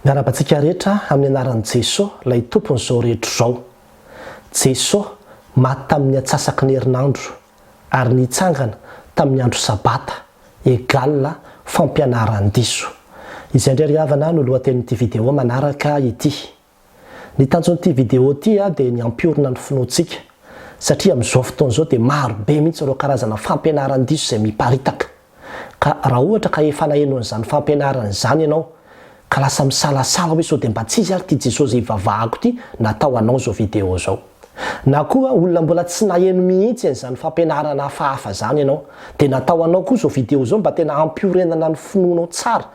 Miarahaba antsika rehetra amin'ny anaran'i Jeso, ilay Tompon'izao rehetra izao. Jeso, maty tamin'ny antsasaky ny herinandro, ary nitsangana tamin'ny andro sabata, egal fampianaran-diso. Izay indray ry havana no lohatenin'ity video manaraka ity. Ny tanjon'ity video ity dia ny hampiorina ny finoantsika, satria amin'izao fotoana izao dia maro be mihitsy ireo karazana fampianaran-diso izay miparitaka. Ka raha ohatra ka efa naheno an'izany fampianarana izany ianao, ka lasa misalasala hoe sao dia mba tsy izy ary ity Jesosy izay ivavahako ity, natao anao izao video izao. Na koa olona mbola tsy naheno mihitsy an'izany fampianarana hafahafa izany ianao, dia natao anao koa izao video izao mba tena hampiorenana ny finoanao tsara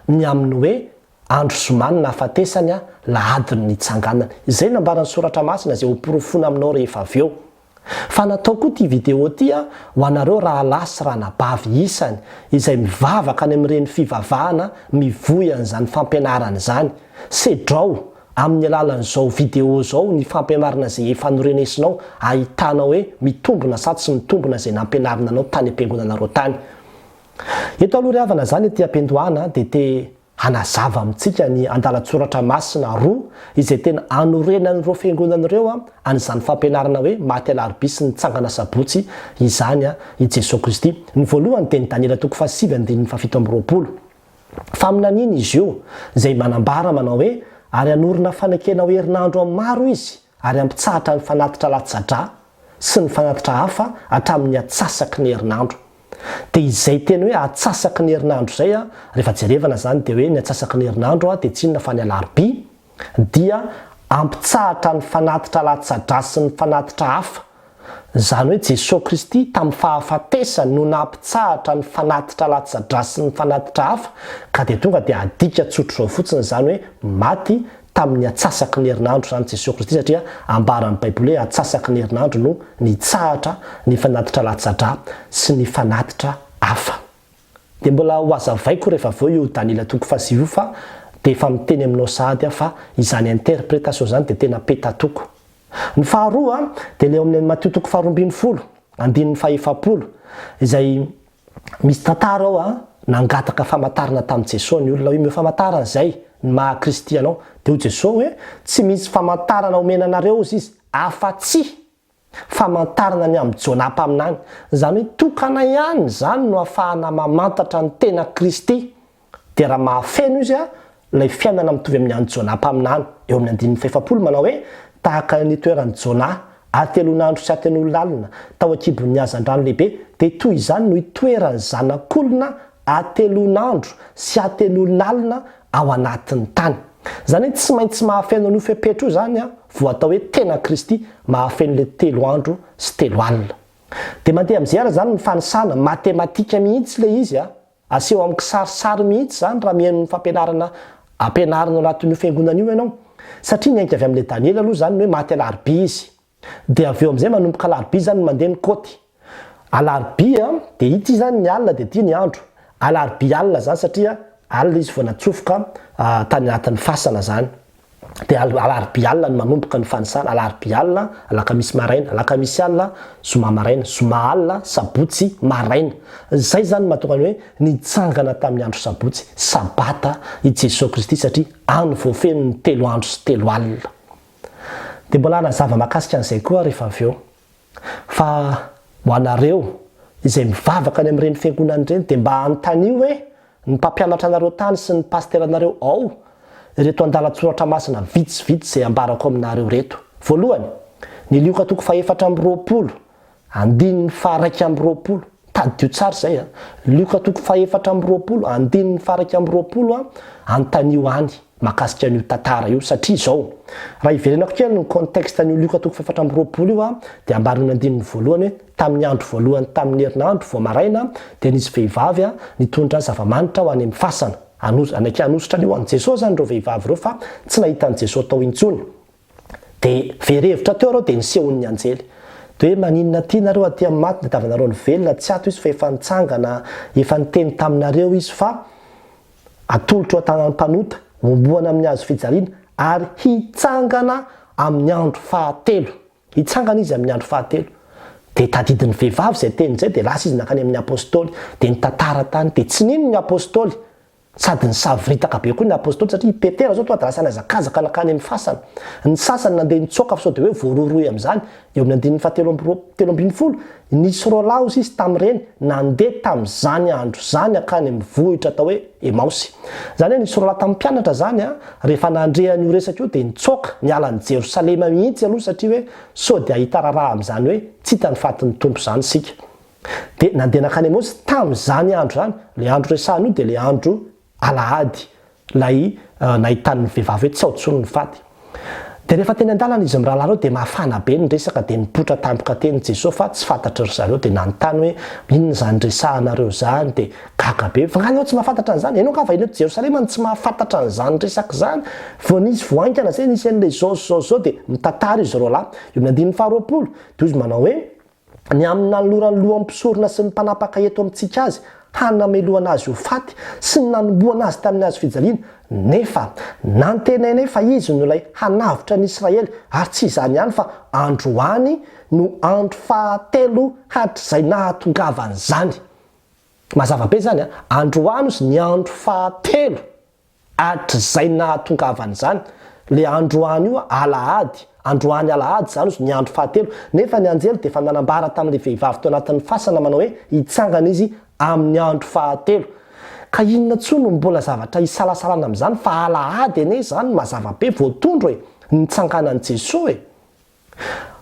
ny amin'ny hoe Andro zoma no nahafatesany, lahady no nitsanganany. Izay no nambaran'ny Soratra Masina izay hoporofoina aminao rehefa avy eo. Fa natao koa ity video ity ho anareo rahalahy sy ranabavy isany izay mivavaka any amin'ireny fivavahana mivoy an'izany fampianarana izany. Sedrao amin'ny alalan'izao video izao ny fampianarana izay efa norenesinao ahitanao hoe mitombina sa tsy mitombina izay nampianarina anao tany am-piangonanareo tany. Eto aloha ry havana izany ety am-piandohana dia te hanazava amintsika ny andalan-tsoratra masina roa izay tena anorenan'ireo fiangonana ireo an'izany fampianarana hoe maty alarobia sy nitsangana sabotsy izany i Jesoa Kristy. Ny voalohany dia ny Daniela toko fahasivy andininy fahafito amby roapolo. Faminaniana izy io izay manambara manao hoe ary hanorina fanekena ho herinandro amin'ny maro izy ary hampitsahatra ny fanatitra latsa-drà sy ny fanatitra hafa hatramin'ny atsasaky ny herinandro. Dia izay teny hoe atsasaky ny herinandro izay an, rehefa jerevana izany dia hoe ny atsasaky ny herinandro dia tsy inona fa ny alarobia, dia ampitsahatra ny fanatitra latsa-drà sy ny fanatitra hafa. Izany hoe Jesoa Kristy tamin'ny fahafatesany no nampitsahatra ny fanatitra latsa-drà sy ny fanatitra hafa, ka dia tonga dia adika tsotr'izao fotsiny izany hoe maty tamin'ny atsasaky ny herinandro izany Jesoa Kristy satria ambaran'ny Baiboly hoe atsasaky ny herinandro no nitsahatra ny fanatitra latsa-drà sy ny fanatitra hafa. Dia mbola ho hazavaiko rehefa avy eo io Daniela toko fahasivy io fa dia efa miteny aminao sahady aho fa izany interpretation izany dia tena petatoko. Ny faharoa dia ilay ao amin'ny Matio toko faharoambinifolo andininy fahefapolo izay Misy tantara ao a, nangataka famantarana tamin'i Jesoa ny olona hoe omeo famantarana izay ny maha Kristy anao. Dia hoy Jesoa hoe tsy misy famantarana omena anareo hozy izy afa-tsy famantarana ny amin'i Jonah mpaminany. Izany hoe tokana ihany izany no afahana mamantatra ny tena Kristy. Dia raha mahafeno izy ilay fiainana mitovy amin'ny an'i Jonah mpaminany, eo amin'ny andininy fahefapolo manao hoe, Tahaka ny nitoeran'i Jonah, hatelon'andro sy hatelon'alina, tao an-kibon'ny hazandrano lehibe, dia toy izany no hitoeran'ny Zanak'olona hatelon'andro sy hatelon'alina ao anatin'ny tany. Izany hoe tsy maintsy mahafeno an'io fepetra io izany vao atao hoe tena Kristy, mahafeno ilay telo andro sy telo alina. Dia mandeha amin'izay ary izany ny fanisana, matematika mihitsy ilay izy. Aseho amin'ny kisarisary mihitsy izany raha mihaino ny fampianarana ampianarina ao anatin'io fiangonana io ianao. Satria niainga avy amin'ilay Daniela aloha izany ny hoe maty alarobia izy. Dia avy eo amin'izay manomboka alarobia izany no mandeha ny kaoty. Alarobia dia ity izany ny alina dia ity ny andro. Alarobia alina izany satria alina izy vao natsofoka tany anatin'ny fasana izany. Dia alarobia alina no manomboka ny fanisana, alarobia alina, alakamisy maraina, alakamisy alina, zoma maraina, zoma alina, sabotsy maraina. Izay izany no mahatonga ny hoe nitsangana tamin'ny andro sabotsy, sabata, i Jesoa Kristy satria any voafeno ny telo andro sy telo alina. Dia mbola hanazava mahakasika an'izay koa aho rehefa avy eo. Fa ho anareo izay mivavaka any amin'ireny fiangonana ireny dia mba anontanio hoe ny mpampianatra anareo tany sy ny pasiteranareo ao ireto andalan-tsoratra masina vitsivitsy izay ambarako aminareo ireto. Voalohany, ny Lioka toko fahefatra amby roapolo, andininy faha-iraika amby roapolo. Tadidio tsara izay an. Lioka toko fahefatra amby roapolo, andininy faha-iraika amby roapolo an, anontanio any mahakasika an'io tantara io satria izao, raha hiverenako kely ny contexte an'io Lioka toko fahefatra amby roapolo io an, dia ambaran'ny andininy voalohany hoe tamin'ny andro voalohany tamin'ny herinandro vao maraina dia nisy vehivavy nitondra zava-manitra ho any amin'ny fasana, hanaiky hanosotra an'io an'i Jesoa izany ireo vehivavy ireo fa tsy nahita an'i Jesoa tao intsony. Dia very hevitra teo ireo dia nisehon'ny anjely. Dia hoe maninona aty nareo aty amin'ny maty nitadiavanareo ny velona, tsy ato izy fa efa nitsangana, efa niteny taminareo izy fa atolotro eo an-tanan'ny mpanota, homboana amin'ny hazo fijaliana ary hitsangana amin'ny andro fahatelo. Hitsangana izy amin'ny andro fahatelo. Dia tadidin'ny vehivavy izay teny izay dia lasa izy nankany amin'ny apostoly, dia nitantara tany, dia tsy nino ny apostoly. Sady nisavoritaka be koa ny apostoly satria i Petera izao tonga dia lasa nihazakazaka nankany amin'ny fasana. Ny sasany nandeha nitsoaka fa sao dia hoe voarohirohy amin'izany. Eo amin'ny andininy fahatelo amby roa, 13, Nisy roalahy hozy izy tamin'ireny nandeha tamin'izany andro izany hankany amin'ny vohitra atao hoe Emaosy. Izany hoe nisy roalahy tamin'ny mpianatra izany rehefa nandre an'io resaka io dia nitsoaka niala an'i Jerosalema mihitsy aloha satria hoe sao dia hahita raharaha amin'izany hoe tsy hita ny fatin'ny Tompo izany isika. Dia nandeha nankany Emaosy tamin'izany andro izany. Ilay andro resahina io dia ilay andro alahady, ilay nahitan'ny vehivavy hoe tsy ao intsony ny faty. Dia rehefa teny an-dalana izy mirahalahy ireo dia mafana be ny resaka dia nipoitra tampoka teny Jesoa fa tsy fantatry ry zareo dia nanontany hoe inona izany resahanareo izany dia gaga be fa nga ianao tsy mahafantatra an'izany? Ianao nga vahiny eto Jerosalema no tsy mahafantatra an'izany resaka izany? Vao nisy vao haingana izay nisy an'ilay izao sy izao sy izao dia mitantara izy roalahy. Eo amin'ny andininy faharoapolo dia hoy izy manao hoe Ny amin'ny nanoloran'ny lohan'ny mpisorona sy ny mpanapaka eto amintsika azy hanamelohana azy ho faty sy ny nanombohana azy tamin'ny hazo fijaliana, nefa nantenainay fa izy no ilay hanavotra ny Israely, ary tsy izany ihany fa androany no andro fahatelo hatrizay nahatongavan'izany. Mazava be izany an! Androany ozy ny andro fahatelo. Hatrizay nahatongavan'izany, le androany io alahady, androany alahady izany ozy ny andro fahatelo, nefa ny anjely dia efa nanambara tamin'ilay vehivavy tao anatin'ny fasana manao hoe hitsangana izy amin'ny andro fahatelo. Ka inona intsony no mbola zavatra hisalasalana amin'izany fa alahady anie izany mazava be voatondro e, ny nitsanganan'i Jesoa e.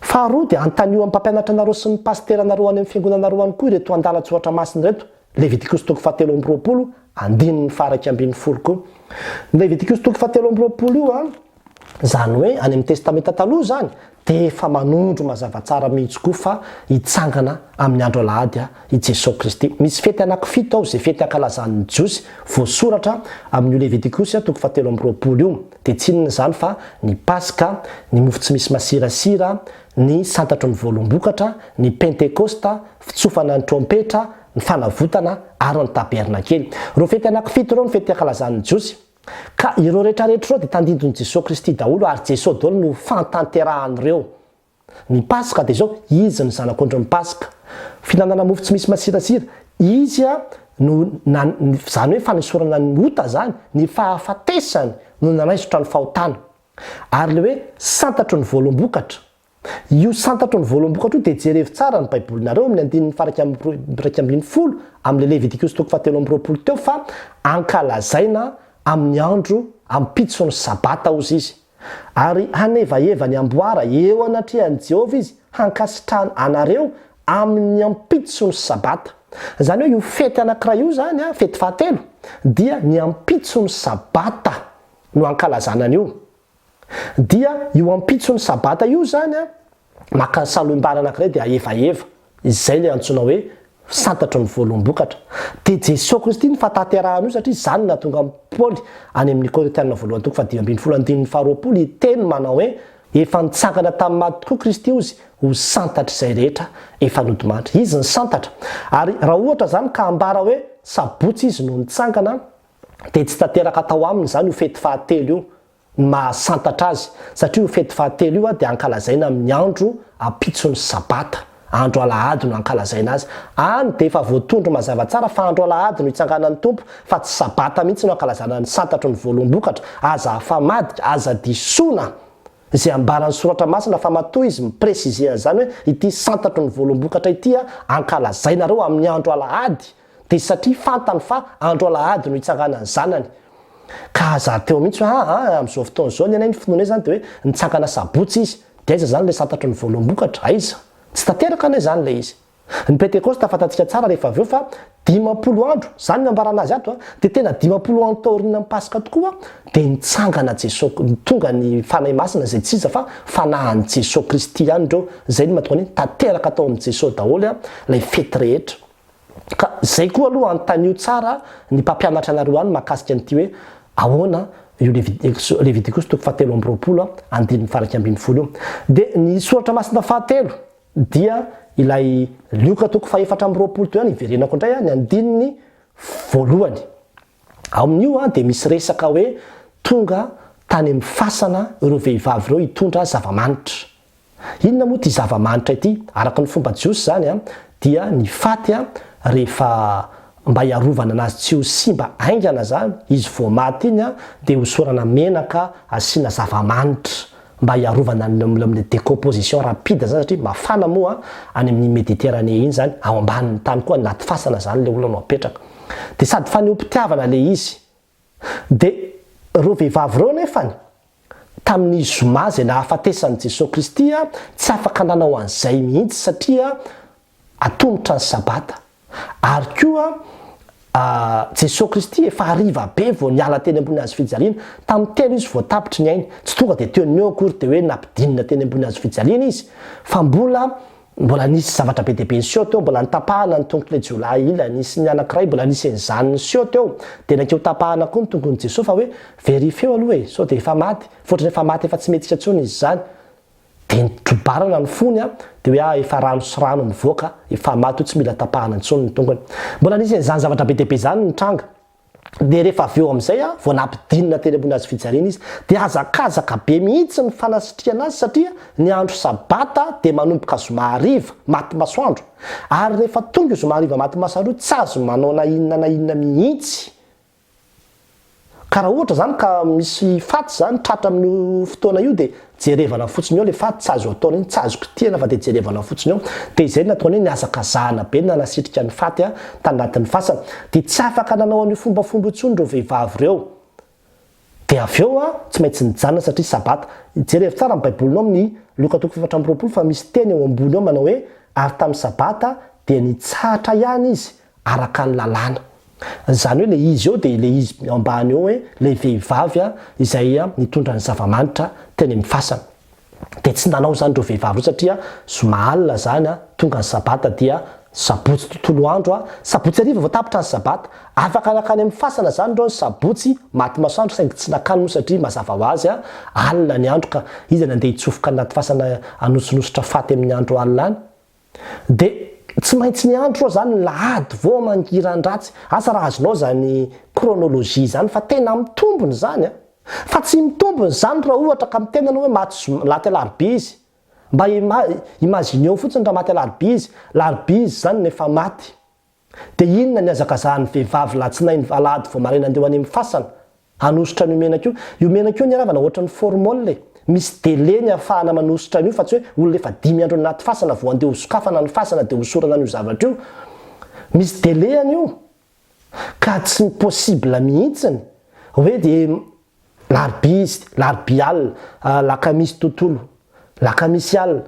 Faharoa dia anontanio amin'ny mpampianatra anareo sy ny pasiteranareo any amin'ny fiangonanareo any koa ireto andalan-tsoratra masina ireto, Levitikosy toko fahatelo amby 20, andininy faha-11 koa. Ny Levitikosy toko fahatelo amby 20 io an, izany hoe any amin'ny Testamenta Taloha izany, dia efa manondro mazava tsara mihitsy koa fa hitsangana amin'ny andro alahady i Jesoa Kristy. Misy fety anankifito ao, izay fety ankalazan'ny Jiosy voasoratra amin'io Levitikosy toko fahatelo amby 20 io. Dia tsy inona izany fa ny Paska, ny mofo tsy misy masirasira, ny santatry ny voaloham-bokatra, ny Pentekosta, fitsofana ny trompetra, ny fanavotana ary ny tabernakely. Ireo fety anankifito ireo no fety ankalazan'ny Jiosy. Ka ireo rehetrarehetra ireo dia tandindon'i Jesoa Kristy daholo ary Jesoa daholo no fantanterahan'ireo. Ny Paska dia izao, Izy no Zanak'ondrin'ny Paska. Fihinanana mofo tsy misy masirasira, Izy no nan, izany hoe fanesorana ny ota izany, ny fahafatesany no nanaisotra ny fahotana. Ary ilay hoe santatry ny voaloham-bokatra, io santatry ny voaloham-bokatra io dia jerevo tsara ny Baibolinareo amin'ny andininy faha-11 amin'ilay Levitikosy toko fahatelo amby 20 teo fa ankalazaina amin'ny andro ampitson'ny Sabata hozy izy. Ary hanevaheva ny amboara eo anatrehan'i Jehovah izy hankasitrahana anareo amin'ny ampitson'ny Sabata. Izany hoe io fety anankiray io izany, fety fahatelo, dia ny ampitson'ny Sabata no ankalazana an'io. Dia io ampitson'ny Sabata io izany, maka salohim-bary anankiray dia ahevaheva. Izay ilay antsoina hoe santatry ny voaloham-bokatra. Dia Jesoa Kristy no fahatanterahana io satria izany no nahatonga an'i Paoly any amin'ny Korintiana voalohany toko faha-15 andininy faha-20 hiteny manao hoe, Efa nitsangana tamin'ny maty tokoa Kristy hozy ho santatr'izay rehetra efa nodimandry. Izy ny santatra. Ary raha ohatra izany ka ambara hoe sabotsy Izy no nitsangana dia tsy tanteraka tao aminy izany io fety fahatelo io. ny mahasantatra azy, satria io fety fahatelo io dia ankalazaina amin'ny andro ampitson'ny sabata, andro alahady no ankalazaina azy, any dia efa voatondro mazava tsara fa andro alahady no itsanganan'ny Tompo fa tsy sabata mihitsy no ankalazana ny santatry ny voaloham-bokatra, aza afamadika, aza disoana izay ambaran'ny soratra masina fa matoa izy mi-preciser an'izany hoe ity santatry ny voaloham-bokatra ity ankalazainareo amin'ny andro alahady Dia satria fantany fa andro alahady no hitsanganan'ny zanany. Ka aza teo mihitsy hoe aa amin'izao fotoana izao ny anay ny finoanay izany dia hoe nitsangana sabotsy izy. Dia aiza izany ilay santatry ny voaloham-bokatra? Aiza? Tsy tanteraka anie izany ilay izy. Ny Pentekosta fantatsika tsara rehefa avy eo fa 50 andro, izany no ambarana azy ato a, dia tena 50 andro taorian'ny Paska tokoa dia nitsangana Jesoa, tonga ny Fanahy Masina izay tsy iza fa Fanahin'i Jesoa Kristy ihany ireo, izay no mahatonga ny hoe tanteraka tao amin'i Jesoa daholo ilay fety rehetra. Ka zay koa aloha anontanio tsara ny mpampianatra anareo any mahakasika an'ity hoe ahoana io Levitikosy toko fahatelo amby 20 andininy faha-11 io. Dia ny soratra masina fahatelo dia ilay Lioka toko faha-24 teo ihany hiverenako indray ny andininy voalohany. Ao amin'io dia misy resaka hoe tonga tany amin'ny fasana ireo vehivavy ireo hitondra zava-manitra. Inona moa ity zava-manitra ity? Araka ny fomba jiosy izany dia ny faty rehefa mba hiarovana anazy tsy ho simba haingana zany, izy vao maty iny an, dia hosorana menaka asiana zava-manitra mba hiarovana ny amin'ilay decomposition rapide zany satria mafana moa any amin'ny Méditerranée iny zany, ao ambanin'ny tany koa anaty fasana zany ilay olona no apetraka. Dia sady fanehoam-pitiavana ilay izy. Dia ireo vehivavy ireo nefany tamin'ny zoma izay nahafatesan'i Jesoa Kristy tsy afaka nanao an'izay mihitsy satria atomotra ny sabata. Ary koa Jesoa Kristy efa hariva be vao niala teny ambony hazo fijaliana, tamin'ny telo izy vao tapitry ny ainy, tsy tonga dia teo no eo akory dia hoe nampidinina teny ambony hazo fijaliana izy fa mbola mbola nisy zavatra be dia be niseho teo, mbola notapahana ny tongotr'ilay jiolahy ilany sy ny anankiray, mbola nisy an'izany niseho teo, dia nankeo tapahana koa ny tongon'i Jesoa fa hoe verifieo aloha e, sao dia efa maty, fa ohatran'ny efa maty efa tsy mihetsika intsony izy izany, dia nitrobarana ny fony an, dia hoe ah efa rano sy rano mivoaka, efa maty io tsy mila tapahana intsony ny tongony. Mbola nisy an'izany zavatra be dia be izany nitranga. Dia rehefa avy eo amin'izay vao nampidinina teny ambony hazo fijaliana izy. Dia hazakazaka be mihitsy ny fanasitrihana azy satria ny andro sabata dia manomboka zoma hariva, maty masoandro. Ary rehefa tonga io zoma hariva maty masoandro io tsy azo manao na inona na inona mihitsy. Ka raha ohatra izany ka misy faty izany tratra amin'io fotoana io dia jerevana fotsiny eo ilay faty, tsy azo atao n'inona, tsy azo kitihana fa dia jerevana fotsiny eo. Dia izay no nataony hoe nihazakazahana be nanasitrika ny faty tanatin'ny fasana. Dia tsy afaka nanao an'io fombafomba io intsony ireo vehivavy ireo. Dia avy eo tsy maintsy nijanona satria sabata. Jerevo tsara ny baibolinao amin'ny Lioka toko fahefatra 24 fa misy teny eo ambony eo manao hoe ary tamin'ny sabata dia nitsahatra ihany izy araka ny lalàna. Izany hoe ilay izy eo dia ilay izy eo ambany eo hoe ilay vehivavy izay nitondra ny zava-manitra teny amin'ny fasana. Dia tsy nanao izany ireo vehivavy ireo satria zoma alina izany, tonga ny sabata dia sabotsy tontolo andro, sabotsy hariva vao tapitra ny sabata. Afaka nankany amin'ny fasana izany ireo ny sabotsy maty masoandro saingy tsy nankany moa satria mazava ho azy alina ny andro ka iza no andeha hitsofoka anaty fasana hanosonosotra faty amin'ny andro alina any. Dia tsy maintsy ny andro zao zany ny lahady vao mangiran-dratsy, asa raha azonao zany chronologie zany fa tena mitombina izany an! Fa tsy mitombina izany raha ohatra ka miteny ianao hoe maty zoma, laty alarobia izy, mba imagineo fotsiny raha maty alarobia izy, larobia izy zany no efa maty. Dia inona ny hazakazahan'ny vehivavy latsinainy alahady vao maraina andeha ho any amin'ny fasana hanosotra an'io menaka io? Io menaka io anie ravana ohatran'ny formol e! Misy délai ny ahafahana manosotra an'io fa tsy hoe olona efa dimy andro any anaty fasana vao andeha hosokafana ny fasana dia hosorana an'io zavatra io. Misy délai an'io ka tsy possible mihitsiny hoe dia larobia izy, larobia alina, lakamisy tontolo, lakamisy alina.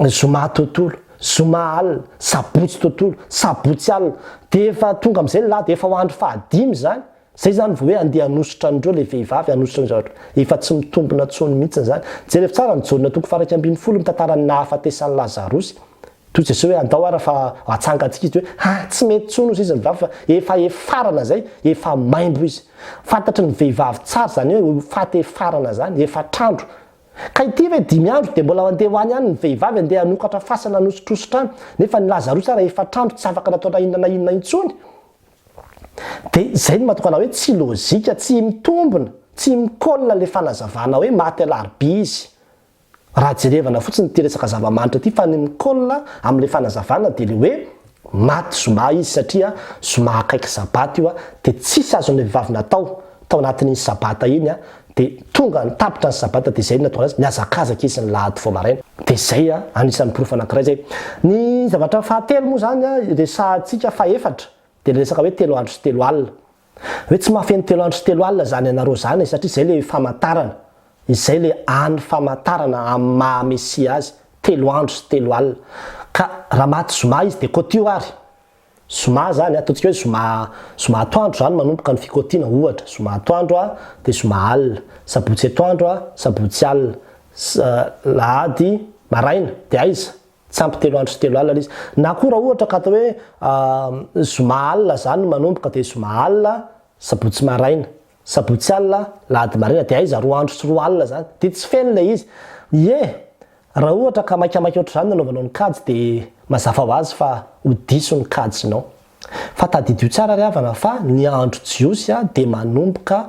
Zoma tontolo, zoma alina, sabotsy tontolo, sabotsy alina, dia efa tonga amin'izay ny lahady, efa ho andro fahadimy izany, izay izany vao hoe andeha hanosotra an'ireo ilay vehivavy, hanosotra ny zavatra, efa tsy mitombina intsony mihitsy izany. Jerevo tsara ny Jaona toko faha-11 mitantara ny nahafatesan'i Lazarosy. Toy Jesosy hoe andao ara fa atsangantsika izy, dia hoe ha, tsy mety intsony hozy izy ny vehivavy fa efa hefarana izay, efa maimbo izy. Fantatry ny vehivavy tsara izany hoe faty hefarana izany, efatr'andro. Ka ity ve dimy andro dia mbola handeha ho any ihany ny vehivavy handeha hanokatra fasana hanosotrosotra any nefa ny Lazarosy ara efatr'andro tsy afaka natao na inona na inona intsony? Dia izay no mahatonga anah hoe tsy lojika, tsy mitombina, tsy mi-colle ilay fanazavana hoe maty alarobia izy. Raha jerevana fotsiny ity resaka zava-manitra ity fa ny mi-colle amin'ilay fanazavana dia ilay hoe Maty zoma izy satria zoma akaiky sabata io dia tsisy azon'ilay vehivavy natao tao anatin'iny sabata iny dia tonga tapitra ny sabata dia izay no nahatonga azy nihazakazaka izy ny lahady vao maraina dia izay anisan'ny porofo anankiray izay. Ny zavatra fahatelo moa izany resahantsika fahefatra dia ilay resaka hoe telo andro sy telo alina. Hoe tsy mahafeno telo andro sy telo alina izany ianareo izany e, satria izay ilay famantarana, izay ilay hany famantarana amin'ny maha Mesia azy, telo andro sy telo alina. Ka raha maty zoma izy dia kotio ary. Zoma izany, ataontsika hoe zoma, zoma atoandro izany manomboka ny fikotiana ohatra, zoma atoandro dia zoma alina, sabotsy atoandro, sabotsy alina, lahady maraina dia aiza? Tsy ampy telo andro sy telo alina ilay izy. Na koa raha ohatra ka atao hoe zoma alina izany no manomboka dia zoma alina, sabotsy maraina. Sabotsy alina, lahady maraina dia aiza roa andro sy roa alina izany. Dia tsy feno ilay izy. Ie, raha ohatra ka maikamaika ohatr'izany no anaovanao ny kajy dia mazava ho azy fa ho diso ny kajinao. Fa tadidio tsara ry havana fa ny andro jiosy dia manomboka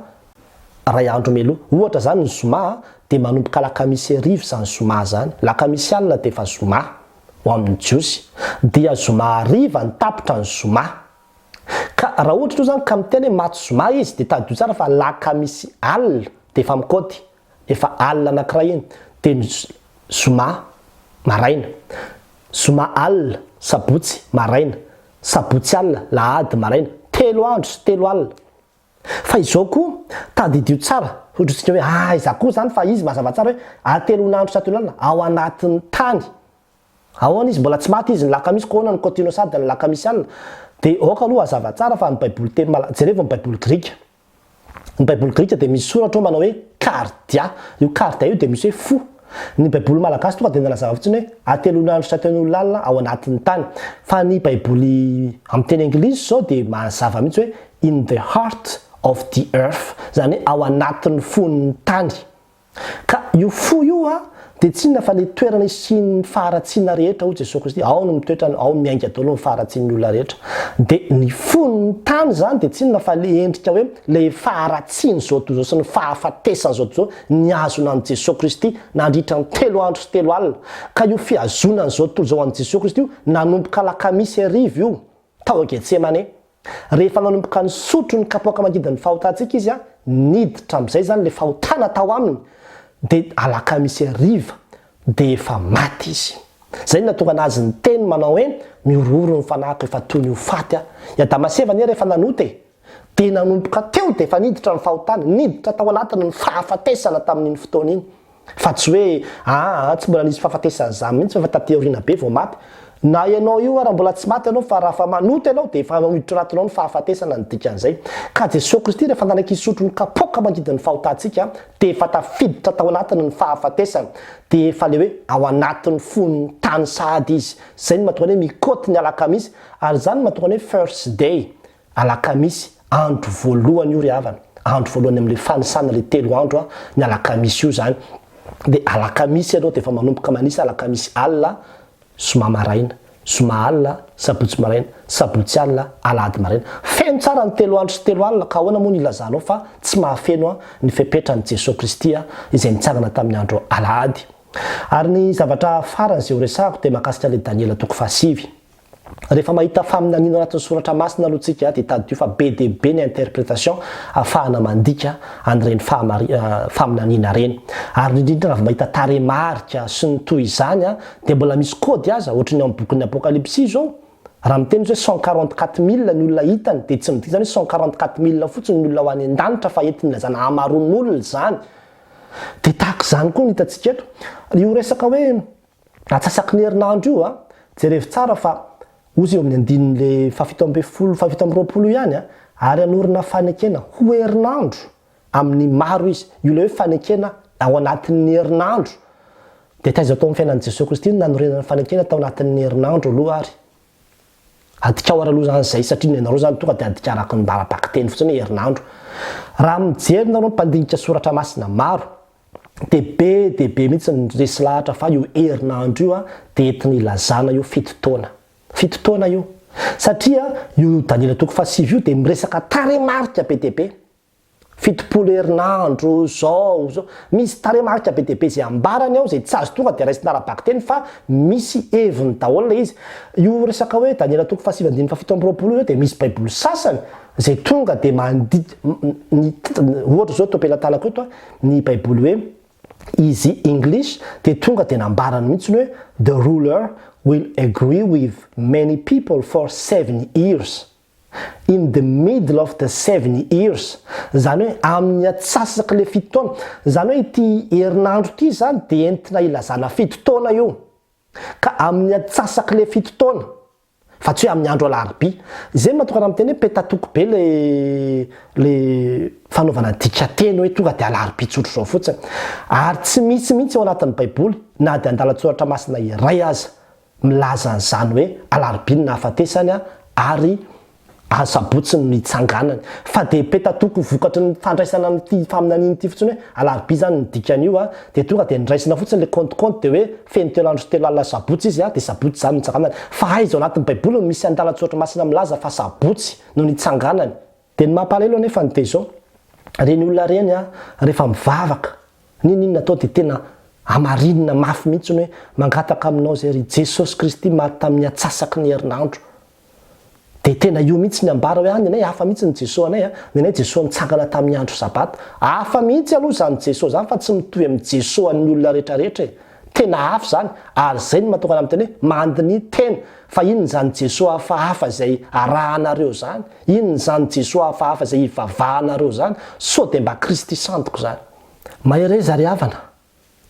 Ray andro mialoha. Ohatra zany ny zoma dia manomboka alakamisy hariva izany zoma zany. Lakamisy alina dia efa zoma ho amin'ny jiosy. Dia zoma hariva ny tapitra ny zoma. Ka raha ohatra aloha zany ka miteny hoe maty zoma izy dia tadidio tsara fa alakamisy alina dia efa mikaoty, efa alina anakiray iny, dia ny zoma maraina, zoma alina, sabotsy maraina, sabotsy alina, lahady maraina, telo andro sy telo alina. Fa izao koa, tadidio tsara, hotritsika hoe ah iza koa izany fa izy mazava tsara hoe atelon'andro sy atelon'alina ao anatin'ny tany. Ahoana izy mbola tsy maty izy ny lakamisy ko ahoana ny continuo sady ny lakamisy alina? Dia aoka aloha hazava tsara fa ny baiboly teny mala jerevo ny baiboly grika. Ny baiboly grika dia misy soratra ao manao hoe kardia. Io kardia io dia misy hoe fo. Ny baiboly malagasy tonga dia nanazava fotsiny hoe atelon'andro sy atelon'alina ao anatin'ny tany. Fa ny baiboly amin'ny teny anglisy izao dia mazava mihitsy hoe in the heart of the earth, izany hoe ao anatin'ny fon'ny tany. Ka io fo io a, dia tsy inona fa ilay toerana isian'ny faharatsiana rehetra hoy Jesoa Kristy, ao no mitoetra, ao no miainga daholo ny faharatsian'ny olona rehetra. Dia ny fon'ny tany izany dia tsy inona fa ilay endrika hoe ilay faharatsian'izao tontolo izao sy ny fahafatesan'izao tontolo izao nihazona an'i Jesoa Kristy nandritra ny telo andro sy telo alina. Ka io fihazonan'izao tontolo izao an'i Jesoa Kristy io nanomboka alakamisy hariva io tao Getsemane. Rehefa nanomboka nisotro ny kapoaka mangidin'ny fahotantsika izy, niditra amin'izay izany ilay fahotana tao aminy, dia alakamisy hariva dia efa maty izy. Izay no nahatonga an'azy niteny manao hoe, mihorohoro ny fanahiko efa toy ny ho faty aho. I Adama sy Eva anie rehefa nanota e! Dia nanomboka teo dia efa niditra ny fahotana, niditra tao anatiny ny fahafatesana tamin'iny fotoana iny. Fa tsy hoe aa tsy mbola nisy fahafatesana izany mihitsy fa efa taty aoriana be vao maty. Na ianao io ara mbola tsy maty ianao fa raha fa manota ianao dia efa miditra anatinao ny fahafatesana ny dikan'izay. Ka Jesoa Kristy rehefa nanaiky hisotro ny kapoaka mangidin'ny fahotantsika dia efa tafiditra tao anatiny ny fahafatesana. Dia efa le hoe ao anatin'ny fon'ny tany sahady izy. Izay no mahatonga ny hoe mikaoty ny alakamisy ary izany no mahatonga ny hoe first day. Alakamisy, andro voalohany io ry havana, andro voalohany amin'ilay fanisana ilay telo andro ny alakamisy io izany, dia alakamisy ianao dia efa manomboka manisa alakamisy alina, zoma maraina, zoma alina, sabotsy maraina, sabotsy alina, alahady maraina. Feno tsara ny telo andro sy telo alina ka ahoana moa no ilazanao fa tsy mahafeno ny fepetran'i Jesoa Kristy izay nitsangana tamin'ny andro alahady. Ary ny zavatra farany izay horesahako dia mahakasika ilay Daniela toko fahasivy. Rehefa mahita faminaniana ao anatin'ny soratra masina aloha tsika dia tadidio fa be dia be ny interpretation ahafahana mandika an'ireny faminaniana ireny. Ary indrindra raha vao mahita tarehimarika sy ny toy izany dia mbola misy kôdy aza, ohatry ny ao amin'ny bokin'ny Apokalypsy izao, raha miteny izy hoe 144 mille ny olona hitany dia tsy midika izany hoe 144 mille fotsiny ny olona ho any an-danitra fa entiny ilazana hamaroan'olona izany. Dia tahaka izany koa ny hitantsika eto. Io resaka hoe Atsasaky ny herinandro io a, jerevo tsara fa ozy eo amin'ny andininy le fahafito ambinifolo, fahafito amby roapolo io ihany a, ary hanorina fanekena ho herinandro amin'ny maro izy, io ilay hoe fanekena ao anatin'ny herinandro, dia taiza tao amin'ny fiainan'i Jesoa Kristy no nanorenana fanekena tao anatin'ny herinandro aloha ary? Adikao ary aloha izany izay satria ny anareo izany tonga dia adika araka ny bara-bakiteny fotsiny hoe herinandro. Raha mijery nareo mpandinika soratra masina maro, dia be dia be mihitsy ny resy lahatra fa io herinandro io dia entina ilazana io fito taona. Fito taona io. Satria io Daniela toko fahasivy io dia miresaka tarehimarika be dia be. 70 herinandro, zao, zao. Misy tarehimarika be dia be izay ambarany ao izay tsy azo tonga dia raisina ara-bakiteny fa misy heviny daholo ilay izy. Io resaka hoe Daniela toko fahasivy andininy fahafito amby roapolo io zao dia misy baiboly sasany izay tonga dia mandidy ny ohatra zao eto am-pelatanako eto ny baiboly hoe Easy English dia tonga dia nambarany mihitsy hoe the ruler will agree with many people for seven years in the middle of the seven years izany hoe amin'ny atsasak'ilay fito taona izany hoe ity herinandro ity izany dia entina ilazana fito taona io ka amin'ny atsasak'ilay fito taona Fa tsy hoe amin'ny andro alarobia. Izay no mahatonga anah miteny hoe petatoko be le le fanaovana dikateny hoe tonga dia alarobia tsotra izao fotsiny. Ary tsy misy mihitsy ao anatin'ny baiboly na dia andalan-tsoratra masina iray aza milaza an'izany hoe alarobia no nahafatesany ary Asabotsy no nitsanganany. Fa dia petatoko vokatry ny fandraisana an'ity faminaniana ity fotsiny hoe alarobia izany ny dikan'io a, dia tonga dia noraisina fotsiny ilay compte compte dia hoe feno telo andro sy telo alina sabotsy izy a, dia sabotsy izany no nitsanganany. Fa aiza ao anatin'ny baiboly no misy andalan-tsoratra masina milaza fa sabotsy no nitsanganany? Dia ny mampalahelo anefa dia izao, ireny olona ireny a, rehefa mivavaka, n'inon'inona atao dia tena hamarinina mafy mihitsy ny hoe mangataka aminao izay ry Jesosy Kristy maty tamin'ny atsasaky ny herinandro. Dia tena io mihitsy ny ambara hoe ah ny anay hafa mihitsy ny Jesoa anay a, ny anay Jesoa nitsangana tamin'ny andro sabata. Hafa mihitsy aloha izany Jesoa izany fa tsy mitovy amin'ny Jesoa an'ny olona rehetra rehetra e. Tena hafa izany ary izay no mahatonga anah miteny hoe mandiniha tena fa inona izany Jesoa hafahafa izay arahanareo izany, inona izany Jesoa hafahafa izay ivavahanareo izany, sao dia mba Kristy sandoka izany. Mahereza ry havana.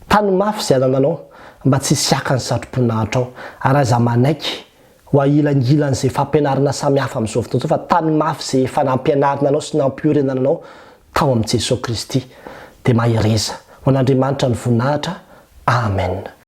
Tano mafy izay anananao mba tsy hisy haka ny satroboninahitra ao, ary aza manaiky ho ahilangilan'izay fampianarana samihafa amin'izao fotoana izao fa tano mafy izay efa nampianarina anao sy nampiorenana anao tao amin'i Jesoa Kristy. Dia mahereza. Ho an'Andriamanitra ny voninahitra. Amen.